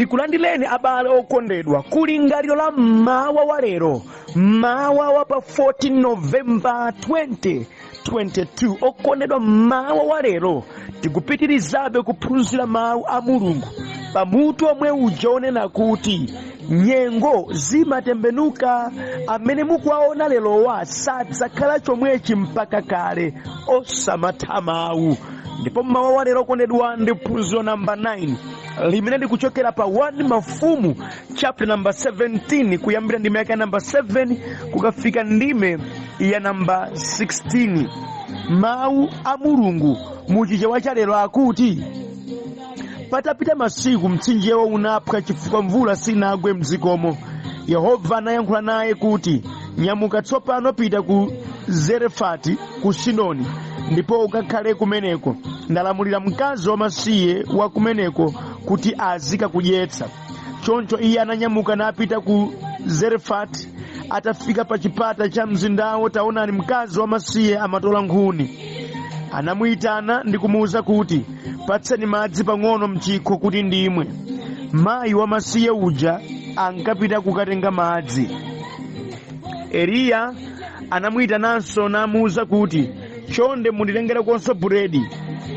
Ndikulandireni abale okondedwa kulingaliro la mmawa wa lero, mmawa wa pa 14 Novemba 2022. Okondedwa, mmawa wa lero tikupitirizabe kuphunzira mawu a Mulungu pamutu omwe uja onena kuti nyengo zimatembenuka. Amene mukuwaona lerowa sadzakhala chomwechi mpaka kale, osamatha mawu. Ndipo mmawa wa lero, okondedwa, ndi phunziro namba 9 limene likuchokera pa 1 Mafumu chapter namba 17, kuyambira ndime yake namba 7 kukafika ndime ya namba 16. Mawu a Mulungu muchichewa cha lero akuti, patapita masiku mtsinjewo unaphwa chifukwa mvula sinagwe mdzikomo. Yehova anayankhula naye kuti, nyamuka tsopano, pita ku Zerefati ku Sidoni ndipo ukakhale kumeneko. Ndalamulira mkazi wamasiye wa kumeneko kuti azikakudyetsa. Choncho iye ananyamuka napita ku Zerefati. Atafika pa chipata cha mzindawo, taonani, mkazi wamasiye amatola nkhuni. Anamuyitana ndi kumuwuza kuti, patseni madzi pang'ono mchikho kuti ndimwe. Mayi wamasiye uja ankapita kukatenga madzi. Eliya anamuyitananso namuwuza kuti, chonde munditengerekonso buledi.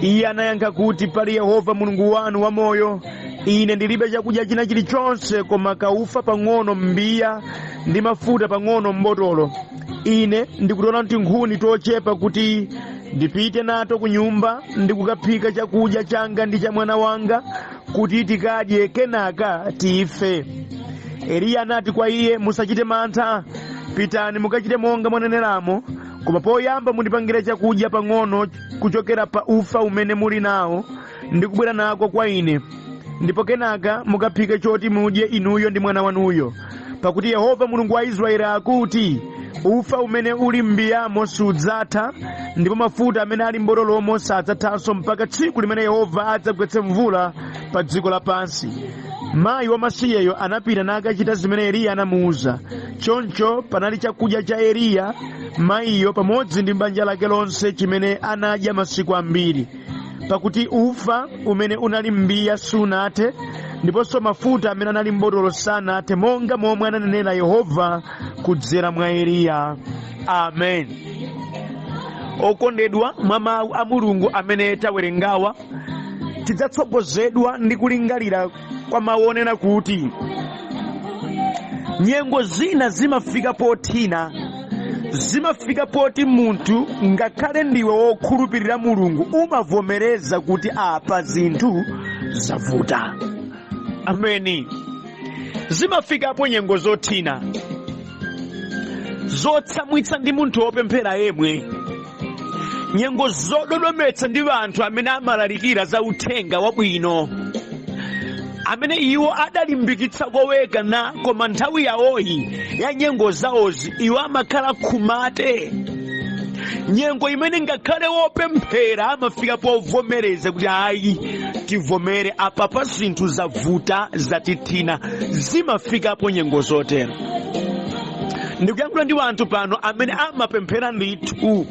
Iye anayankha kuti, pali Yehova Mulungu wanu wamoyo, ine ndilibe chakudya china chilichonse koma kaufa pang'ono m'mbiya ndi mafuta pang'ono m'botolo. Ine ndikutola tinkhuni tochepa kuti ndipite nato ku nyumba ndi kukaphika chakudya changa ndi cha mwana wanga kuti tikadye, kenaka tife. Eliya anati kwa iye, musachite mantha, pitani mukachite monga mwaneneramo, koma poyamba mundipangire chakudya pang'ono kuchokera pa ufa umene muli nawo ndi kubwera nako kwa ine, ndipo kenaka mukaphike choti mudye inuyo ndi mwana wanuyo. Pakuti Yehova Mulungu wa Israeli akuti, ufa umene uli m'mbiyamo sudzatha, ndipo mafuta amene ali m'botolomo sadzathanso mpaka tsiku limene Yehova adzagwetse mvula pa dziko lapansi. Mayi wamasiyeyo anapita nakachita zimene Eliya anamuwuza. Choncho panali chakudya cha Eliya, mayiyo pamodzi ndi banja lake lonse chimene anadya masiku ambiri, pakuti ufa umene unali m'mbiya sunathe, ndiponso mafuta amene anali m'botolo sanathe, monga momwe ananenera Yehova kudzera mwa Eliya. Amen. Okondedwa, mwa mawu a Mulungu amene tawerengawa tidzatsogozedwa ndi kulingalira kwa mawu onena kuti nyengo zina zimafika pothina, zimafika poti munthu ngakhale ndiwe wokhulupirira Mulungu umavomereza kuti apa zinthu zavuta. Ameni. Zimafikapo nyengo zothina zotsamwitsa ndi munthu wopemphera yemwe, nyengo zododometsa ndi anthu amene amalalikira za uthenga wabwino, amene iwo adalimbikitsa koweka na, koma nthawi yawoyi ya nyengo zawozi iwo amakhala khumate. Nyengo imene ngakhale wopemphera amafika povomereza kuti ayi, tivomere, apapa zinthu zavuta, zatithina. Zimafikapo nyengo zotero. Ndikuyankhula ndi anthu pano amene amapemphera ndithu,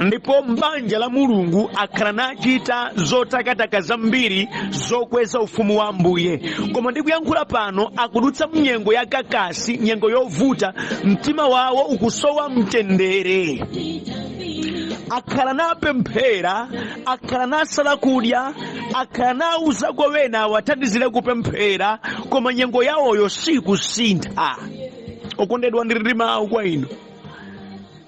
ndipo m'banja la Mulungu akhala nachita zotakataka zambiri zokweza ufumu wa Ambuye, koma ndikuyankhula pano akudutsa mnyengo ya kakasi, nyengo yovuta, mtima wawo ukusowa mtendere. Akhala napemphera, akhala nasala kudya, akhala nauzako wena awathandizire kupemphera, koma nyengo yawoyo sikusintha. Okondedwa, ndili ndi mawu kwa inu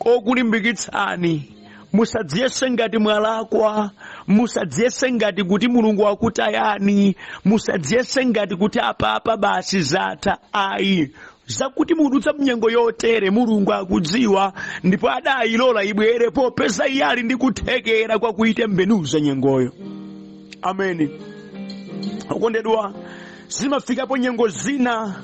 okulimbikitsani. Musadziyese ngati mwalakwa, musadziyese ngati kuti Mulungu akutayani, musadziyese ngati kuti apapa basi zatha. Ayi, zakuti mudutsa mnyengo yotere Mulungu akudziwa, ndipo adayilola ibwere popeza iye ali ndi kuthekera kwa kuyitembenuza nyengoyo. Ameni. Okondedwa, zimafikapo nyengo zina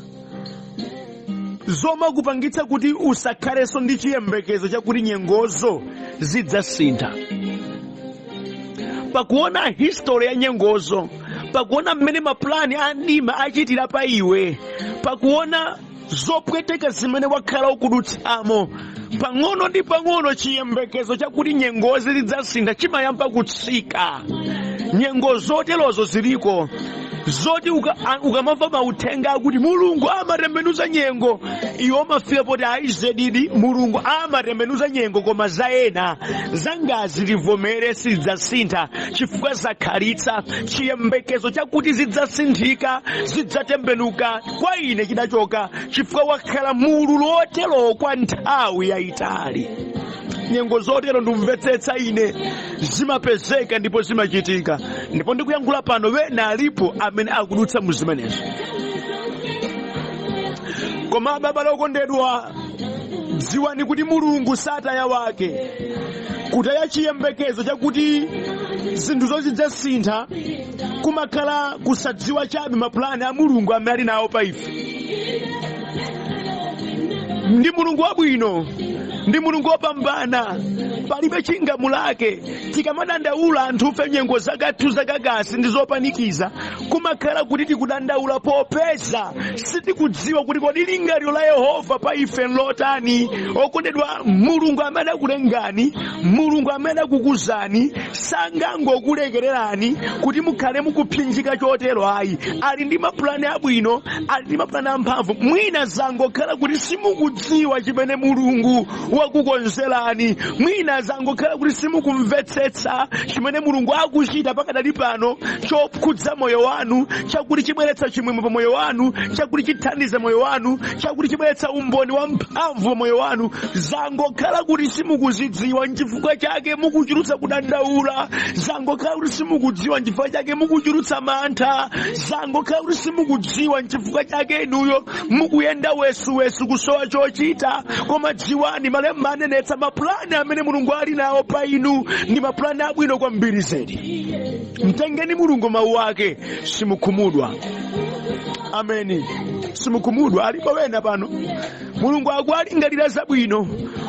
zomakupangitsa kuti usakhalenso ndi chiyembekezo chakuti nyengozo zidzasintha. Pakuona history ya nyengozo, pakuona mmene mapulani a mdima achitira pa iwe, pakuona zopweteka zimene wakhala ukudutsamo, pang'ono ndi pang'ono chiyembekezo chakuti nyengozi zidzasintha chimayamba kutsika. Nyengo zoterozo ziliko. Zoti ukamamva mauthenga akuti Mulungu amatembenuza nyengo, iwo amafika poti aizedidi Mulungu amatembenuza nyengo, koma za ena zangazi tivomere sizidzasintha chifukwa zakhalitsa. Chiyembekezo chakuti zidzasinthika, zidzatembenuka kwa ine chidachoka chifukwa wakhala mulu lotero kwa nthawi yayitali. Nyengo zotero, ndimvetsetsa ine, zimapezeka ndipo zimachitika, ndipo ndikuyankhula pano wena alipo amene akudutsa mu zimenezo. Koma abale okondedwa, dziwani kuti Mulungu sataya wake. Kutaya chiyembekezo chakuti zinthu zidzasintha kumakhala kusadziwa chabe mapulani a Mulungu amene ali nawo pa ife. Ndi Mulungu wabwino, ndi Mulungu wopambana, palibe chingamulake. Tikamadandaula anthufe nyengo zakathu zakakasi ndi zopanikiza, kumakhala kuti tikudandaula popeza sitikudziwa kuti kodi lingaliro la Yehova pa ife nlotani. Okondedwa, Mulungu amene akulengani, Mulungu amene akukuzani, sangangokulekererani kuti mukhale mukupsinjika chotero ayi. Ali ndi mapulani abwino, ali ndi mapulani amphamvu. Mwina zangokhala kuti simukudziwa chimene Mulungu wakukonzerani, mwina zangokhala kuti simukumvetsetsa chimene Mulungu akuchita pakadali pano chokhudza moyo wanu, chakuti chibweretsa chimwemwe pa moyo wanu, chakuti chithandiza moyo wanu, chakuti chibweretsa umboni wa mphamvu pa moyo wanu. Zangokhala kuti simukuzidziwa, nchifukwa chake mukuchulutsa kudandaula. Zangokhala kuti simukudziwa, nchifukwa chake mukuchulutsa mantha. Zangokhala kuti simukudziwa, nchifukwa chake inuyo mukuyenda wesuwesu kusowa chochita. Koma dziwani, malemba anenetsa, mapulani amene Mulungu ali nawo pa inu ndi mapulani abwino kwambiri zedi. Mtengeni Mulungu, mawu ake, simukhumudwa. Ameni, simukhumudwa. Alipo wena pano Mulungu akuwalingalira zabwino,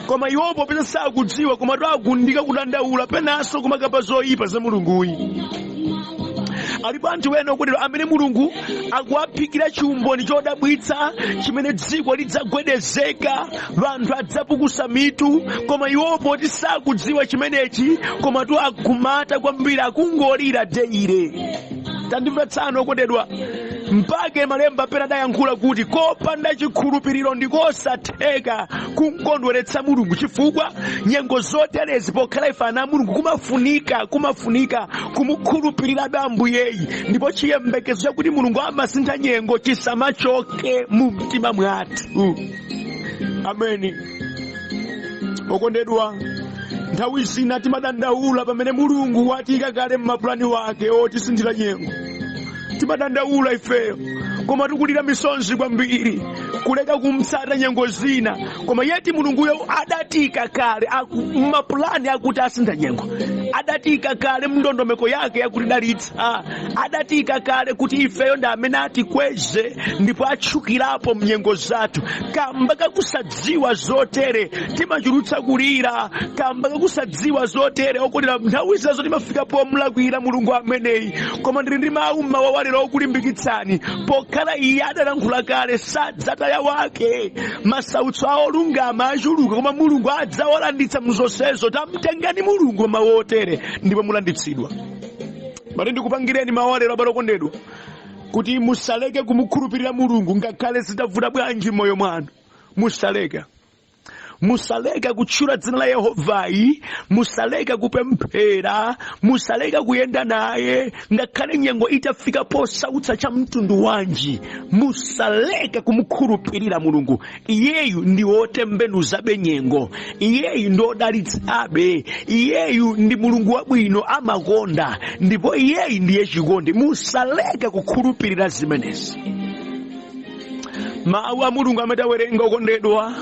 koma iwopo popeza sakudziwa, koma akundika kudandaula penanso kumakamba zoyipa za Mulunguyi. Alipo anthu ena okondedwa amene Mulungu akuwaphikira chiumboni chodabwitsa chimene dziko lidzagwedezeka, anthu adzapukusa mitu, koma iwopo poti sakudziwa chimenechi, koma tu akumata kwambiri, akungolira daily. Tandimvetsani okondedwa, mpake malemba pena adayankhula kuti kopanda chikhulupiriro ndikosatheka kumkondweretsa Mulungu, chifukwa nyengo zoterezi pokhala ife ana a Mulungu kumafunika kumukhulupirirabe Ambuyeyi, ndipo chiyembekezo chakuti Mulungu amasintha nyengo chisamachoke mu mtima mwathu. Ameni. Okondedwa, nthawi zina timadandaula pamene Mulungu watiyika kale mmapulani wake otisinthira nyengo. Timadandaula ifeyo, koma tikulira misonzi kwambiri kuleka kumtsata nyengo zina, koma yeti Mulunguyo adatika kale mmapulani akuti asintha nyengo, adatika kale mndondomeko yake yakutidalitsa, adatika kale kuti ifeyo ndi amene atikweze ndipo atchukirapo mnyengo zathu. Kamba kakusadziwa zotere timachulutsa kulira, kamba kakusadziwa zotere okondedwa nthawi zinazo timafika pomulakwira Mulungu ameneyi. Koma ndili ndi mawu mmawa walero okulimbikitsani, pokhala iye adalankhula kale sadzataya wake. Masautso awo olungama achuluka, koma Mulungu adzawalanditsa mzonsezo. Tamtengani Mulungu mawu otere ndipo mulanditsidwa. Mati ndikupangireni mawu alero, abale okondedwa, kuti musaleke kumukhulupirira Mulungu ngakhale zitavuta bwanji m'moyo mwanu. Musaleka kutchula dzina la Yehovayi, musaleka kupemphera, musaleka kuyenda naye ngakhale nyengo itafika posautsa cha mtundu wanji. Musaleka kumukhulupirira Mulungu. Iyeyu ndi wotembenuzabe nyengo, iyeyu ndi wodalitsabe, iyeyu ndi Mulungu wabwino, amakonda, ndipo iyeyu ndiye chikondi. Musaleka kukhulupirira zimenezi. Mawu a Mulungu amene tawerenga, okondedwa,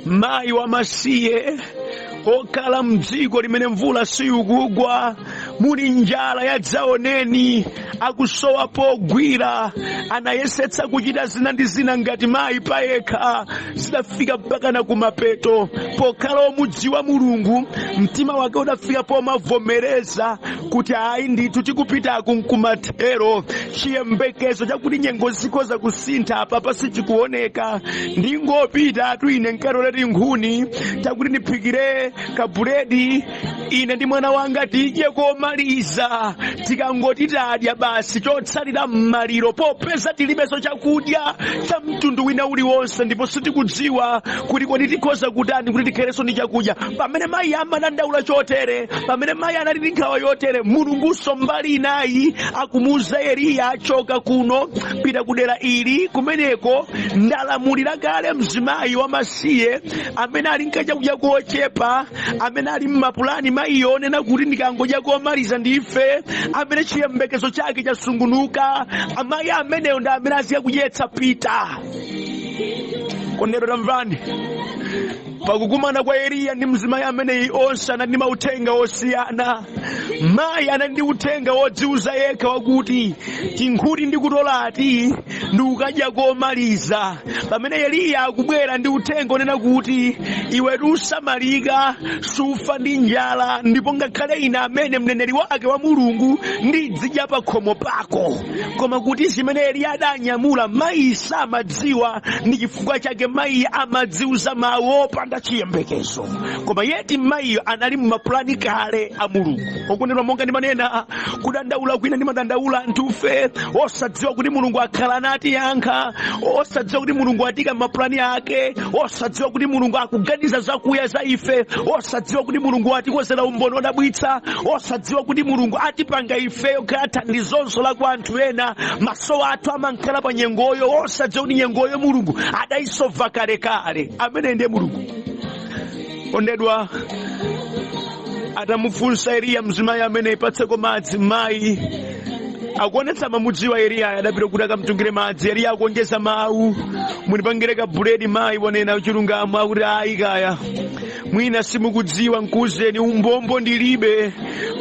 mayi wamasiye okhala mdziko limene mvula siyukugwa, muli njala yadzaoneni, akusowa pogwira, anayesetsa kuchita zina ndi zina ngati mayi payekha, zidafika mpaka na kumapeto. Pokhala omudziwa Mulungu, mtima wake udafika pomavomereza kuti ayi ndithu, tikupitaku nkumathero, chiyembekezo chakuti nyengo zikhoza kusintha apapa sichikuoneka, ndingopita atu ine nkatolere nkhuni takuti ndiphikire kabuledi ine ndi mwana wanga tidye, koma Komaliza tikangoti tadya basi, chotsalira m'maliro, popeza tilibenso chakudya cha mtundu wina uliwonse, ndipo sitikudziwa kuti kodi tikhoza kutani kuti tikhalenso ndi chakudya. Pamene mayi amadandaula chotere, pamene mayi anali ndi nkhawa yotere, Mulungunso mbali inayi akumuuza Eliya, choka kuno, pita kudera ili, kumeneko ndalamulira kale mzimayi wamasiye amene ali nkachakudya kochepa, amene ali mmapulani mayiyo onena kuti ndikangodya komaliza ndife, amene chiyembekezo chake chasungunuka. Amayi ameneyo ndi amene azikakudyetsa, pita. Kondero, tamvani, pakukumana kwa Eliya ndi mzimayi ameneyi, onse anali ndi mauthenga osiyana. Mayi anali ndi uthenga wodziuza yekha wakuti tinkhuti ndi kutolati ndikukadya komaliza, pamene Eliya akubwera ndi uthenga onena kuti iwe usamalika, sufa ndi njala, ndipo ngakhale ine amene mneneri wake wa Mulungu ndidzidya pa khomo pako. Koma kuti zimene Eliya adanyamula mayi samadziwa, ndi chifukwa chake mayi amadziuza mawu opanda chiyembekezo. Koma yeti mayiyo anali mumapulani kale a Mulungu. Okondedwa, monga ndimanena, kudandaula kwina ndimadandaula anthufe osadziwa kuti Mulungu akhala anatiyankha, osadziwa kuti Mulungu atika mapulani ake, osadziwa kuti Mulungu akuganiza zakuya za ife, osadziwa kuti Mulungu atikozera umboni odabwitsa, osadziwa kuti Mulungu atipanga ifeyo kukhala thandizonso la kwa anthu ena. Maso athu amankhala pa nyengoyo, osadziwa kuti nyengoyo Mulungu adayisova kalekale. Amene ndiye Mulungu. Kondedwa, atamufunsa Eliya mzimayi amene ipatseko madzi, mayi akuonetsa mamudziwa Eliya, adapita kuti akamtungire madzi. Eliya akuonjeza mawu, munipangire ka buledi. Mayi wanena chilungamo, akuti ayi, kaya mwina simukudziwa, nkuzeni umbombo ndilibe,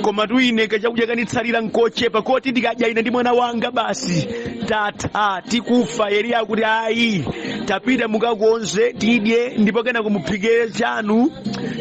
koma tuine kachakudya kanitsalira nkochepa koti ndikadya ine ndi mwana wanga basi tatha, tikufa. Eliya akuti ayi, tapita mukakonze tidye, ndipo kenako muphikire chanu,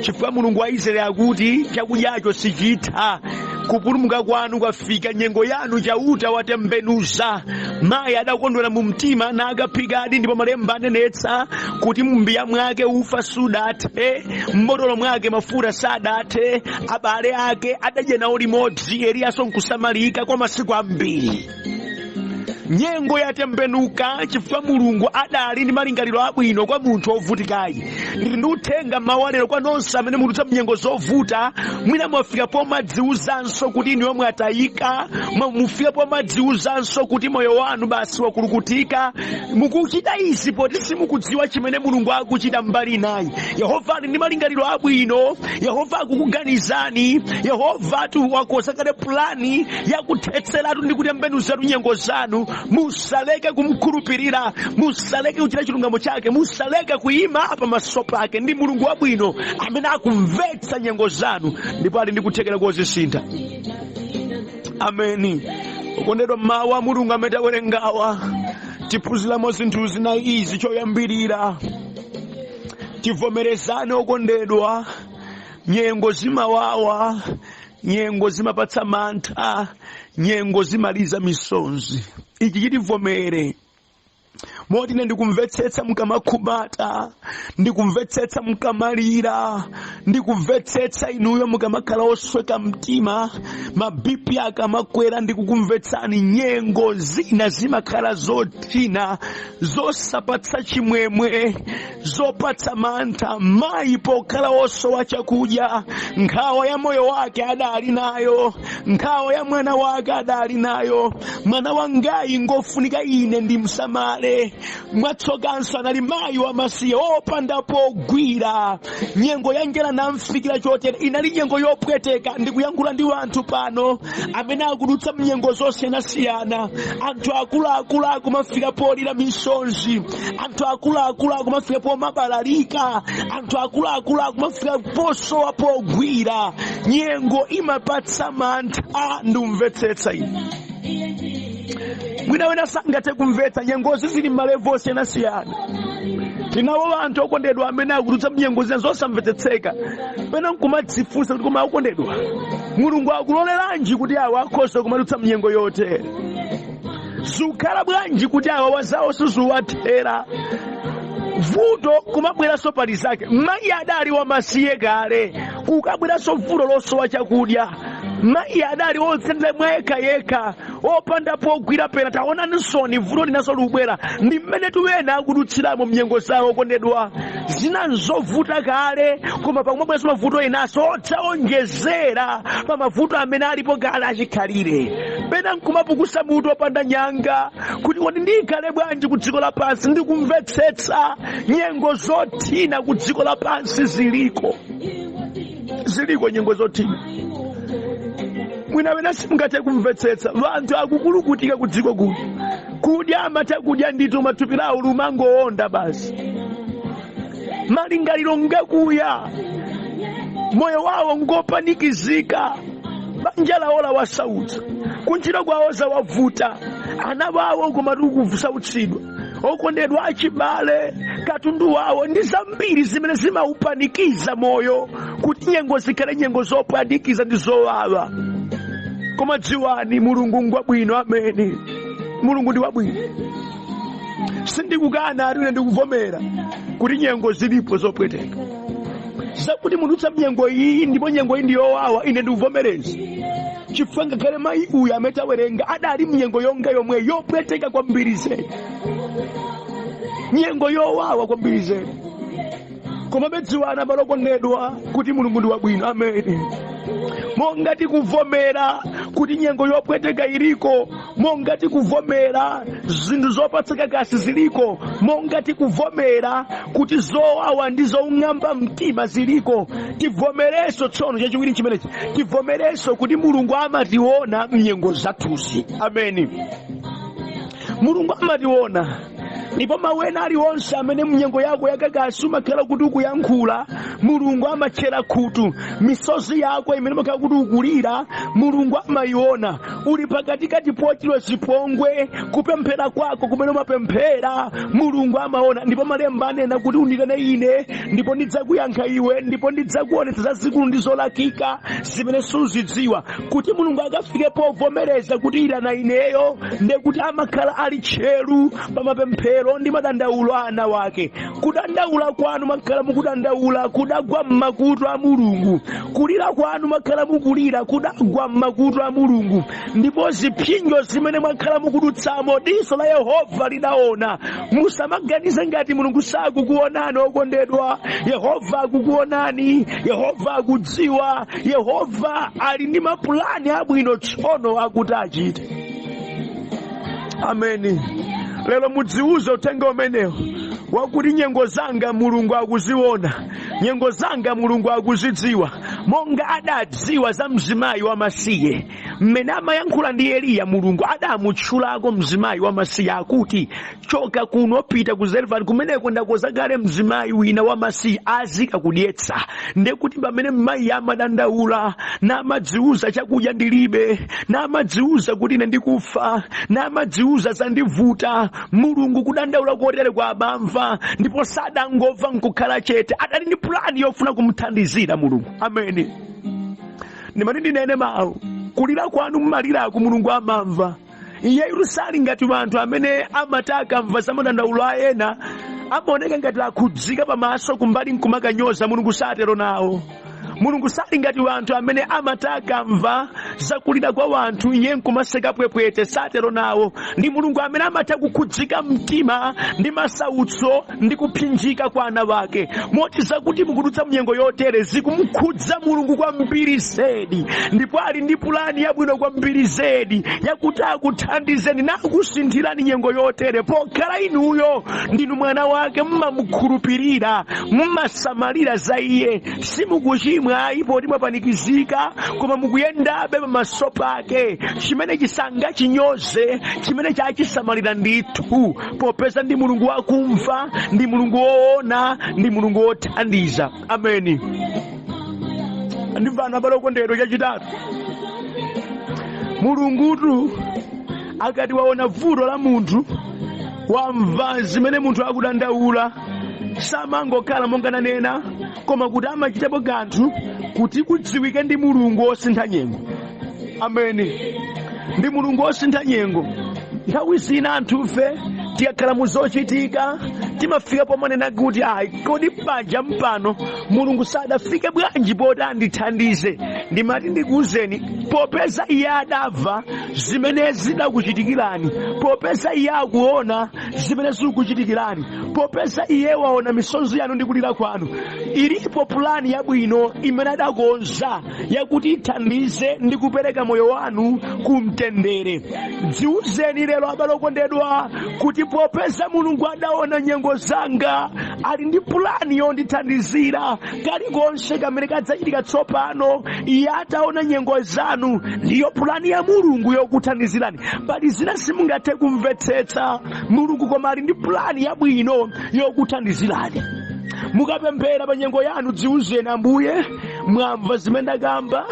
chifukwa Mulungu wa Israeli akuti chakudyacho sichitha, kupulumuka kwanu kwafika, nyengo yanu Chauta watembenuza. Mayi adakondwera mu mtima nakaphikadi, ndipo malemba anenetsa kuti mumbiya mwake ufa sudathe, m'botolo mwake mafuta sadathe. Abale ake adadya nawo limodzi, Eliyaso nkusamalika kwa masiku ambiri. Nyengo yatembenuka chifukwa Mulungu adali ndi malingaliro abwino kwa munthu wovutikayi. Ndili ndi uthenga mawu lero kwa nonse amene mukudutsa mnyengo zovuta. Mwina mwafika pomadziwuzanso kuti inuyo mwatayika, mufika pomadziwuzanso kuti moyo wanu basi wakulukutika. Mukuchita izi poti simukudziwa chimene Mulungu akuchita mbali inayi. Yehova ali ndi malingaliro abwino, Yehova akukuganizani, Yehova tu wakonza kale pulani yakuthetseratu ndi kutembenuzatu nyengo zanu. Musaleke kumkhulupirira, musaleke kuchita chilungamo chake, musaleke kuyima pamaso pake. Ndi Mulungu wabwino amene akumvetsa nyengo zanu ndipo ali ndi kuthekera kozisintha. Ameni. Okondedwa, mawu a Mulungu amene tawerengawa tiphunziramo zinthu zinayi izi. Choyambirira, tivomerezane okondedwa, nyengo zimawawa, nyengo zimapatsa mantha, nyengo zimaliza misonzi. Ichi chitivomere moti ine ndikumvetsetsa mukamakhumata, ndikumvetsetsa mukamalira, ndikumvetsetsa inuyo mukamakhala osweka mtima, ma BP akamakwera, ndikukumvetsani. Nyengo zina zimakhala zothina, zosapatsa chimwemwe, zopatsa mantha. Mayi pokhala osowa chakudya, nkhawa ya moyo wake adali nayo, nkhawa ya mwana wake adali nayo. Mwana wangayi ngofunika ine ndimsamale. Mwatsokanso anali mayi wamasiye opanda pogwira. Nyengo ya njala namfikira chotere, inali nyengo yopweteka. Ndikuyankhula ndi anthu pano amene akudutsa mnyengo zosiyanasiyana. Anthu akuluakulu akumafika polira misonzi, anthu akuluakulu akumafika pomabalalika, anthu akuluakulu akumafika posowa pogwira. Nyengo imapatsa mantha, ndikumvetsetsa ine. Mwina wena sangathe kumvetsa, nyengozi zili m'ma level osiyanasiyana. Tinawo anthu okondedwa amene akudutsa mnyengo zina zosamvetsetseka, pena nkumadzifunsa kuti koma okondedwa, Mulungu akuloleranji kuti awa akhoza kumadutsa mnyengo yotere? Zikukhala bwanji kuti awa wazawo sizuwathera? Vuto kumabweranso pali zake. Mayi adali wamasiye kale, kukabweranso vuto losowa chakudya. Mayi adali odziyendera mwa yekhayekha, opanda pogwira pena. Taonanisoni vuto linaso likubwera. Ndi mmene ena akudutsiramo mnyengo zawo, okondedwa. Zina nzovuta kale, koma pakumabweranso mavuto enaso otsaonjezera pa mavuto amene alipo kale achikhalire. Pena nkumapukusa mutu opanda nyanga kuti kodi ndikhale bwanji ku dziko lapansi? Ndikumvetsetsa nyengo zothina ku dziko lapansi ziliko, ziliko nyengo zothina. Mwina wena simungathe kumvetsetsa. Anthu akukulukutika ku dziko kuno, kudya amatha kudya ndithu, mathupi lawo lumangoonda basi, malingaliro ngakuya, moyo wawo ngopanikizika, banja lawo lawasautsa, kuntchito kwawo zawavuta, ana wawo komatu kusautsidwa, okondedwa achibale, katundu wawo ndi zambiri zimene zimaupanikiza moyo kuti nyengo zikhale nyengo zopanikiza ndi zowawa. Koma dziwani, Mulungu ngwabwino. Ameni. Mulungu ndi wabwino. Sindikukana ati, ine ndikuvomera kuti nyengo zilipo zopweteka, zakuti mudutsa mnyengo iyi ndipo nyengo iyi ndi yowawa. Ine ndikuvomereza, chifukwa ngakhale mayi uyu amene tawerenga adali mnyengo yonga yomwe yopweteka kwambiri zedi, nyengo yowawa kwambiri zedi. Komabe dziwani, abale okondedwa, kuti Mulungu ndi wabwino. Ameni. Monga tikuvomera kuti nyengo yopweteka iliko, monga tikuvomera zinthu zopatsa kakasi ziliko, monga tikuvomera kuti zowawa ndi zoung'amba mtima ziliko, tivomerenso tsono chachiwiri chimenechi, tivomerenso kuti Mulungu amationa mnyengo zathuzi. Ameni. Mulungu amationa, ndipo mawu ena aliwonse amene mnyengo yako yakakasi umakhala kuti ukuyankhula, Mulungu amatchera khutu. Misozi yako imene umakhala kuti ukulira, Mulungu amayiona. Uli pakatikati pochitidwa zipongwe, kupemphera kwako kumene umapemphera, Mulungu amaona. Ndipo malemba anena kuti, "Unditane ine, ndipo ndidzakuyankha iwe, ndipo ndidzakuonetsa zazikulu ndi zolakika zimene suzidziwa." Kuti Mulungu akafike povomereza kuti itana ineyo, ndekuti amakhala ali tcheru pa mapemphero ndi madandaulo a ana wake. Kudandaula kwanu makhala mukudandaula kudagwa m'makutu a Mulungu. Kulira kwanu makhala mukulira kudagwa m'makutu a Mulungu. Ndipo zipsinjo zimene mwakhala mukudutsamo, diso la Yehova lidaona. Musamaganize ngati Mulungu sakukuonani, okondedwa. Yehova akukuonani, Yehova akudziwa, Yehova ali ndi mapulani abwino tsono akuti achite. Ameni. Lero mudziuze uthenga umenewo wakuti nyengo zanga Mulungu akuziona, nyengo zanga Mulungu akuzidziwa, monga adadziwa za mzimayi wamasiye. Mmene amayankhula ndi Eliya, Mulungu adamutchulako mzimayi wamasiye, akuti, "Choka kuno, pita ku Zarefati, kumeneko ndakonza kale mzimayi wina wamasiye azikakudyetsa." Ndekuti pamene mayi amadandaula namadziuza chakudya ndilibe, namadziuza kuti ine ndikufa, namadziuza zandivuta, Mulungu kudandaula kotere kwa amamva, ndipo sadangomva nkukhala chete, adali ndi pulani yofuna kumuthandizira Mulungu. Ameni. Ndimati ndinene mawu, kulira kwanu mmaliraku Mulungu amamva. Iyeyu sali ngati anthu amene amati akamva za madandaulo a ena amaoneka ngati akhudzika pamaso, kumbali nkumakanyoza. Mulungu satero nawo. Mulungu sali ngati anthu amene amati akamva zakulira kwa wanthu iye nkumaseka pwepwete. Satero nawo. Ndi Mulungu amene amatha kukhudzika mtima ndi masautso ndi kupsinjika kwa ana wake, moti zakuti mukudutsa mnyengo yotere zikumkhudza Mulungu kwambiri zedi, ndipo ali ndi pulani yabwino kwambiri zedi yakuti akuthandizeni nakusinthirani nyengo yotere, pokhala inuyo ndinu mwana wake, mmamukhulupirira, mmasamalira za iye, simukuchimwa ayi poti mwapanikizika, koma mukuyendabe pamaso pake. Chimene chisangachinyoze, chimene chachisamalira ndithu, popeza ndi Mulungu wakumva, ndi Mulungu woona, ndi Mulungu wothandiza. Ameni. Ndimvana, abale okondedwa. Chachitatu, Mulungutu akati waona vuto la munthu, wamva zimene munthu akudandaula, samangokhala monga nanena, koma kuti amachitapo kanthu kuti kudziwike ndi Mulungu wosintha nyengo. Ameni. Ndi Mulungu wosintha nyengo. Nthawi zina anthufe Tikakhala mu zochitika timafika pomanena kuti ayi, kodi paja mpano Mulungu sadafike bwanji poti andithandize? Ndimati ndikuwuzeni, popeza iye adamva zimene zidakuchitikirani, popeza iye akuona zimene zikukuchitikirani, popeza iye waona misozi yanu ndi kulira kwanu, ilipo pulani yabwino imene adakonza yakuti ithandize ndi kupereka moyo wanu ku mtendere. Dziwuzeni lero, abale okondedwa, kuti popeza Mulungu adaona nyengo zanga, ali ndi pulani yondithandizira kalikonse kamene kadzachitika tsopano. Iye ataona nyengo zanu, ndiyo pulani ya Mulungu yokuthandizirani. Pali zina simungathe kumvetsetsa Mulungu, koma ali ndi pulani yabwino yokuthandizirani. Mukapemphera pa nyengo yanu, dziwuzeni, Ambuye, mwamva zimene ndakamba,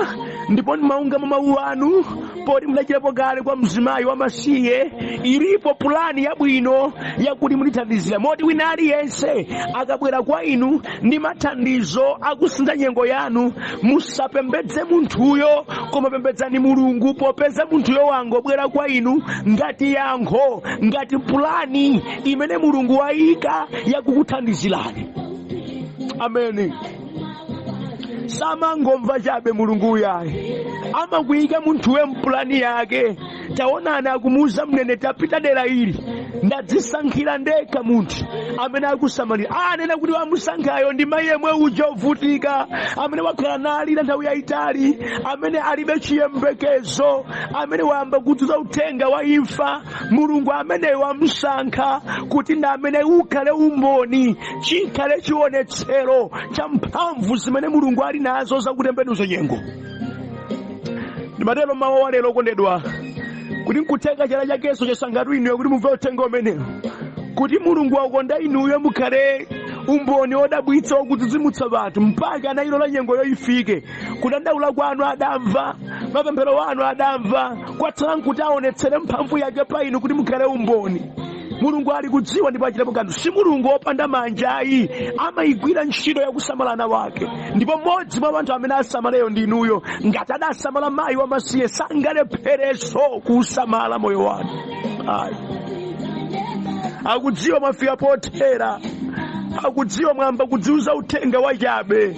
ndipo ndimaunga mwa mawu anu, poti mudachitapo kale kwa mzimayi wamasiye, ilipo pulani yabwino yakuti mundithandizira, moti wina aliyense akabwera kwa inu ndi mathandizo akusintha nyengo yanu, musapembedze munthuyo, koma pembedzani Mulungu, popeza munthuyo wangobwera kwa inu ngati yankho, ngati pulani imene Mulungu wayika yakukuthandizirani. Ameni. Samangomva chabe Mulungu uyayi, amakuyika munthuwe mpulani yake. Taonani, akumuuza mneneri, tapita dera ili, ndadzisankhira ndekha munthu amene akusamalira. Anena kuti wamusankhayo ndi mayi yemwe uja ovutika, amene wakhala nalira nthawi yayitali, amene alibe chiyembekezo, amene wayamba kudziwa uthenga wa imfa. Mulungu ameneyo wamusankha kuti ndi amene ukhale umboni, chikhale chionetsero cha mphamvu zimene Mulungu ali nazo zakutembenuza nyengo. Ndimatero mawu wa lero, okondedwa, kuti nkutheka chala chakenso chasankhatu inuyo kuti mumve uthenga umenewo, kuti Mulungu wakonda inuyo mukhale umboni wodabwitsa wokudzidzimutsa anthu, mpaka anayilola nyengoyo ifike. Kudandaula kwanu adamva, mapemphero anu adamva, kwatsala nkuti aonetsere mphamvu yake pa inu kuti mukhale umboni. Mulungu ali kudziwa ndipo achitapo kanthu. Si Mulungu wopanda manja ayi, amayigwira ntchito yakusamala ana wake, ndipo mmodzi mwa anthu amene asamaleyo ndi inuyo. Ngati adasamala mayi wamasiye, sangalepherenso kuusamala moyo wanu ayi. Akudziwa mwafika pothera, akudziwa mwamba kudziuza uthenga wachabe,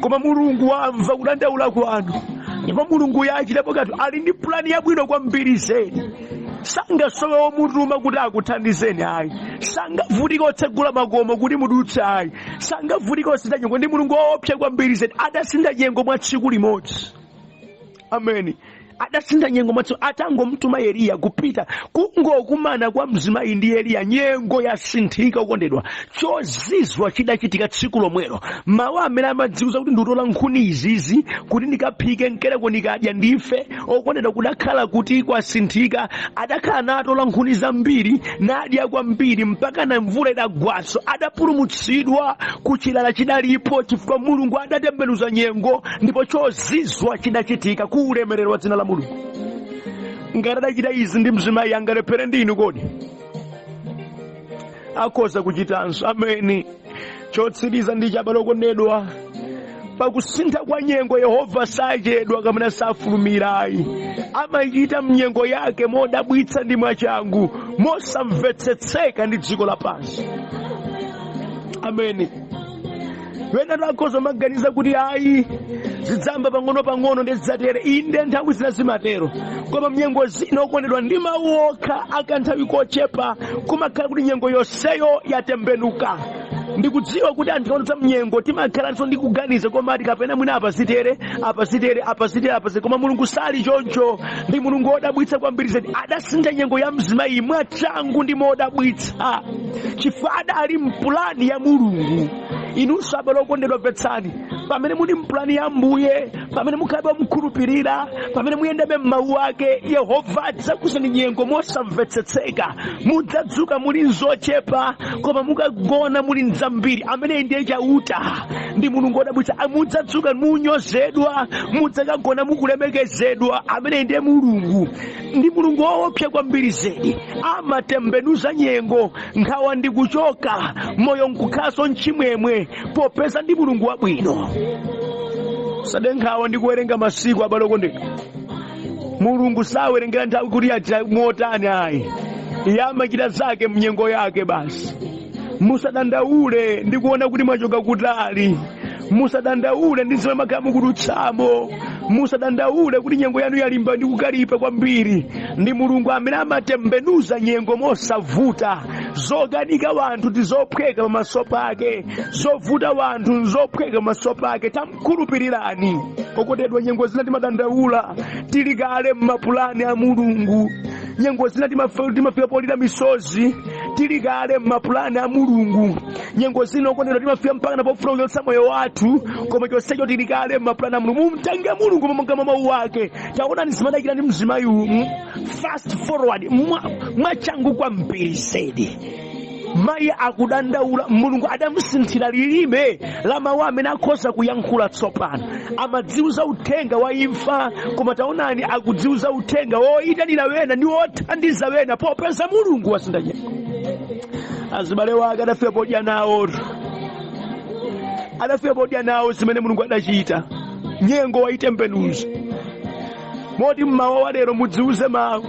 koma Mulungu wamva kudandaula kwanu, ndipo Mulungu yachitapo kanthu. Ali ndi pulani yabwino kwambiri zedi. Sangasowe womutuma kuti akuthandizeni ayi, sangavutike otsegula makomo kuti mudutse ayi, sangavutike osintha nyengo. Ndi Mulungu woopsa kwambiri zedi. Adasintha nyengo mwa tsiku limodzi. Ameni. Adasintha nyengo mwa tsiku atangomtuma Eliya kupita kungokumana kwa mzimayi ndi Eliya, nyengo yasinthika. Okondedwa, chozizwa chidachitika tsiku lomwelo. Mawu amene amadziuza kuti ndikutola nkhuni izizi kuti ndikaphike, nkereko ndikadya ndife, okondedwa, kudakhala kuti kwasinthika. Adakhala natola nkhuni zambiri, nadya kwambiri, mpaka na mvula idagwaso. Adapulumutsidwa ku chilala chidalipo, chifukwa Mulungu adatembenuza nyengo ndipo chozizwa chidachitika ku ulemerero wa dzina la Mulungu. Ngati adachita izi ndi mzimayi, angalephere ndi inu kodi? Akhoza kuchitanso. Ameni. Chotsiriza ndi chabale, okondedwa, pakusintha kwa nyengo Yehova sachedwa kapena safulumirayi, amachita mnyengo yake modabwitsa ndi mwachangu, mosamvetsetseka ndi dziko lapansi. Ameni. Wena akhoza maganiza kuti ayi, zidzamba pang'ono pang'ono ndi zidzatere. Inde, nthawi zina zimatero, koma mnyengo zina, okondedwa, ndi mawu okha akanthawi kochepa kumakhala kuti nyengo yonseyo yatembenuka. Ndikudziwa kuti anthu kaonetsa mnyengo timakhalanso ndi kuganiza komati kapena mwina apa zitere, apa zitere, apa zitere, apa zitere, koma Mulungu sali choncho. Ndi Mulungu wodabwitsa kwambiri zedi. Adasintha nyengo ya mzimayi mwachangu ndi modabwitsa chifukwa adali mpulani ya Mulungu. Inunso abale okondedwa, mvetsani, pamene muli mpulani ya Mbuye, pamene mukhalabe mukhulupirira, pamene muyendebe m'mawu ake, Yehova adzakusani nyengo mosamvetsetseka. Mudzadzuka muli nzochepa, koma mukagona muli nzambiri. Amene ndiye Chauta, ndi Mulungu wodabwitsa. Mudzadzuka munyozedwa, mudzakagona mukulemekezedwa. Amene ndiye Mulungu, ndi Mulungu woopsa kwambiri zedi. Amatembenuza nyengo, nkhawa ndi kuchoka, moyo nkukhalanso mchimwemwe, popeza ndi Mulungu wabwino. Sade nkhawa ndi kuwerenga masiku, abale okondedwa. Mulungu sawerengera nthawi kuti yachita motani ayi. Iye amachita zake mnyengo yake basi. Musadandaule ndi kuona kuti mwachoka kutali. Musadandaule ndi zimene makhala mukudutsamo. Musadandaule kuti nyengo yanu yalimba ndi kukalipa kwambiri. Ndi Mulungu amene amatembenuza nyengo mosavuta. Zokanika wanthu ndi zophweka pamaso pake, zovuta wanthu nzophweka pamaso pake. Tamkhulupirirani. Okondedwa, nyengo zina timadandaula tili kale m'mapulani a Mulungu. Nyengo zina timafika polira misozi tili kale m'mapulani a Mulungu. Nyengo zina, okondedwa, timafika mpaka na pofuna kuchotsa moyo wathu, koma chonsecho tili kale m'mapulani a Mulungu. Mumtenge Mulungu monga mwa mawu ake. Taonani zimene adachita ndi mzimayi, fast forward, mwachangu kwambiri zedi. Mayi akudandaula, Mulungu adamusinthira lilime la mawu amene akhoza kuyankhula. Tsopano amadziuza uthenga wa imfa, koma taonani akudziuza uthenga woyitanira wena ndi wothandiza wena, popeza Mulungu wasintha nyengo. Azibale wake adafika podya nawo, adafika podya nawo zimene Mulungu adachita. Nyengo wayitembenuza. Moti mmawa wa lero mudziuze mawu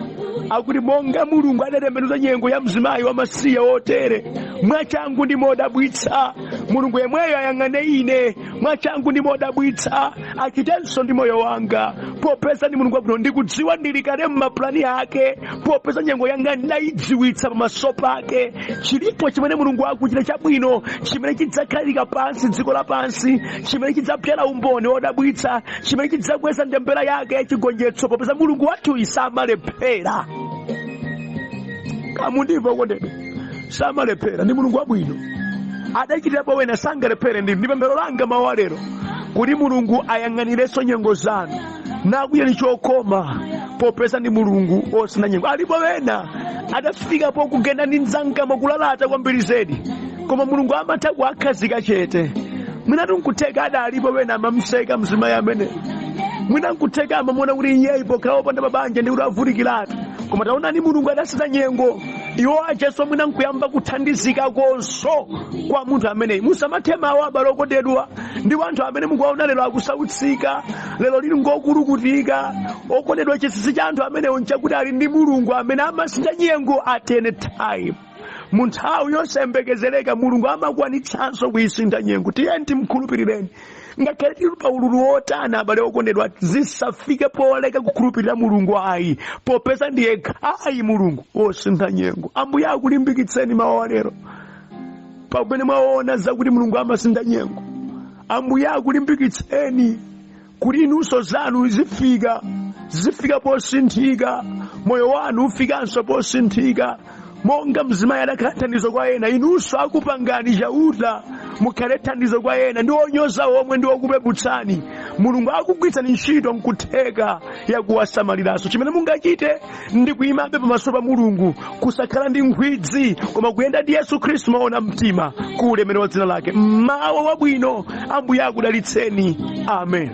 akuti monga Mulungu adatembenuza nyengo ya mzimayi wamasiye wotere mwachangu ndi modabwitsa, Mulungu yemweyo ayang'ane ine mwachangu ndi modabwitsa, achitenso ndi moyo wanga, popeza ndi Mulungu wabwino. Ndikudziwa ndili kale mmapulani ake, popeza nyengo yanga ndayidziwitsa pamaso pake. Chilipo chimene Mulungu akuchita chabwino chimene chidzakhalika pansi dziko lapansi, chimene chidzapyala umboni wodabwitsa, chimene chidzakweza ndembera yake yachigonjetso, popeza Mulungu wathu samalephera. Kamundimva, okondedwa? Samalephera, ndi Mulungu wabwino. Adachitirapo wena, sangalephere. Ndi pemphero langa mawu lero kuti Mulungu ayang'anirenso nyengo zanu nakuyeni chokoma, popeza ndi Mulungu osintha nyengo. Alipo wena adafikapo kugenda ndi mzangamo kulalata kwambiri zedi, koma Mulungu amatha kuwakhazika chete. Mwinatu nkutheka adalipo wena amamseka mzimayi amene, mwina nkutheka amamuona kuti iyeyi pokhala wopanda mabanja ndi kuti avutikiratu, koma taonani Mulungu adasintha nyengo. Iwo ajenso mwina nkuyamba kuthandizika konso kwa munthu ameneyi. Musamathe mawu, abale okondedwa, ndi anthu amene mukuwaona lero akusautsika, lero lili ngokulukutika. Okondedwa, chinsinsi cha anthu amenewo nchakuti ali ndi Mulungu amene amasintha nyengo at any time. Mu nthawi yosayembekezereka Mulungu amakwanitsanso kuyisintha nyengo. Tiyeni timkhulupirireni ngakhale tili pa ululu wotani. Abale okondedwa, zisafike poleka kukhulupirira Mulungu ayi, popeza ndiye ayi Mulungu wosintha nyengo. Ambuye akulimbikitseni mawu lero pamene mwaona zakuti Mulungu amasintha nyengo. Ambuye akulimbikitseni kuti inunso zanu zifika posinthika, moyo wanu ufikanso posinthika. Monga mzimayi adakhala thandizo kwa ena, inunso akupangani Chauta mukhale thandizo kwa ena, ndi onyoza omwe ndi okupeputsani. Mulungu akugwiritsani ntchito nkutheka yakuwasamaliranso. Chimene mungachite ndi kuyimabe pamaso pa Mulungu, kusakhala ndi nkhwidzi, koma kuyenda ndi Yesu Khristu maona mtima ku ulemerero wa dzina lake. Mmawa wabwino, Ambuye akudalitseni. Amen.